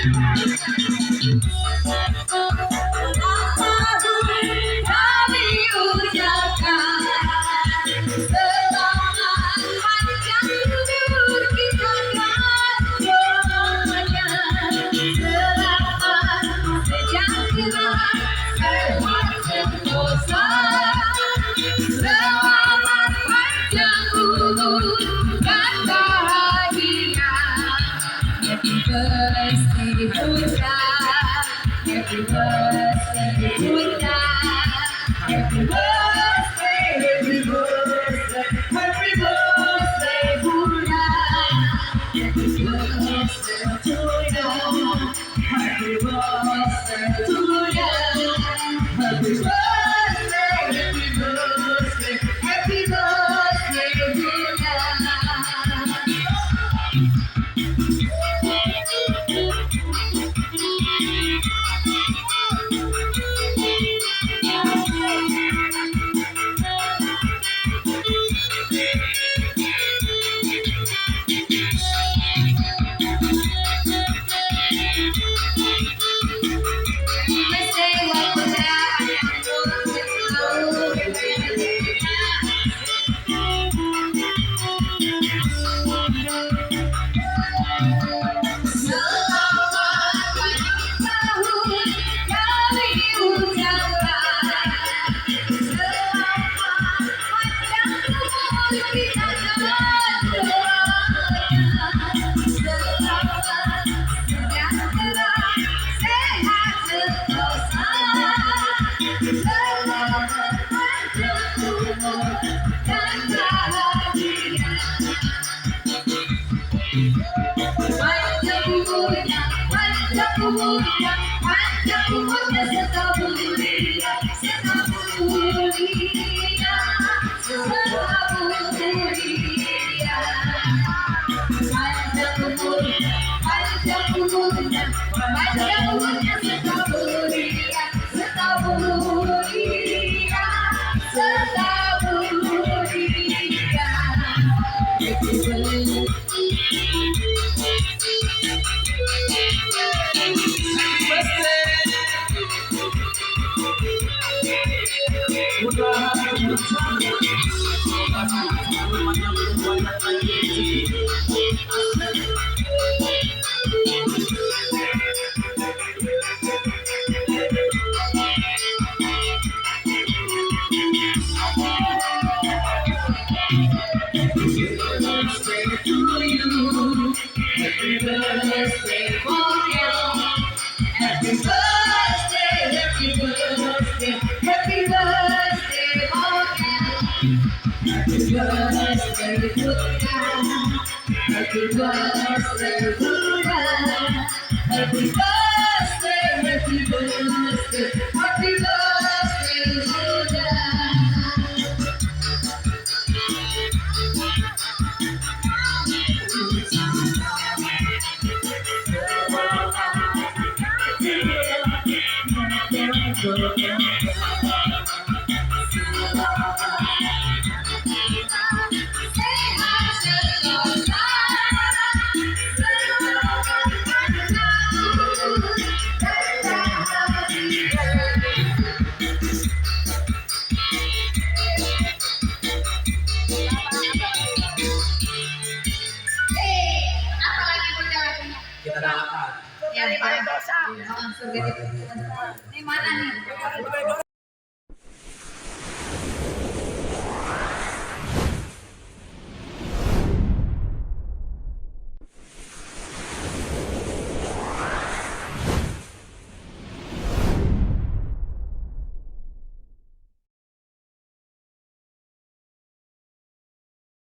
kami ucapkan selamat panjang umur kita kan semuanya, selamat sejahtera, sehat sentosa, selamat panjang umur dan bahagia. Happy birthday Buddha, happy birthday Buddha, happy birthday, happy birthday, happy birthday Buddha, happy birthday to you, happy birthday to you, happy birthday, happy birthday, happy birthday Buddha. Panjang umurnya setahun dia, setahun dia, setahun dia. Panjang umurnya, panjang umurnya, panjang umurnya setahun dia, setahun dia, setahun dia. Happy birthday for you. Happy birthday, happy birthday, happy birthday for you. Happy birthday to you. Happy birthday to you. Happy birthday, happy birthday, happy birthday to you. Kita doakan. Yang paling dosa. Surga di mana nih?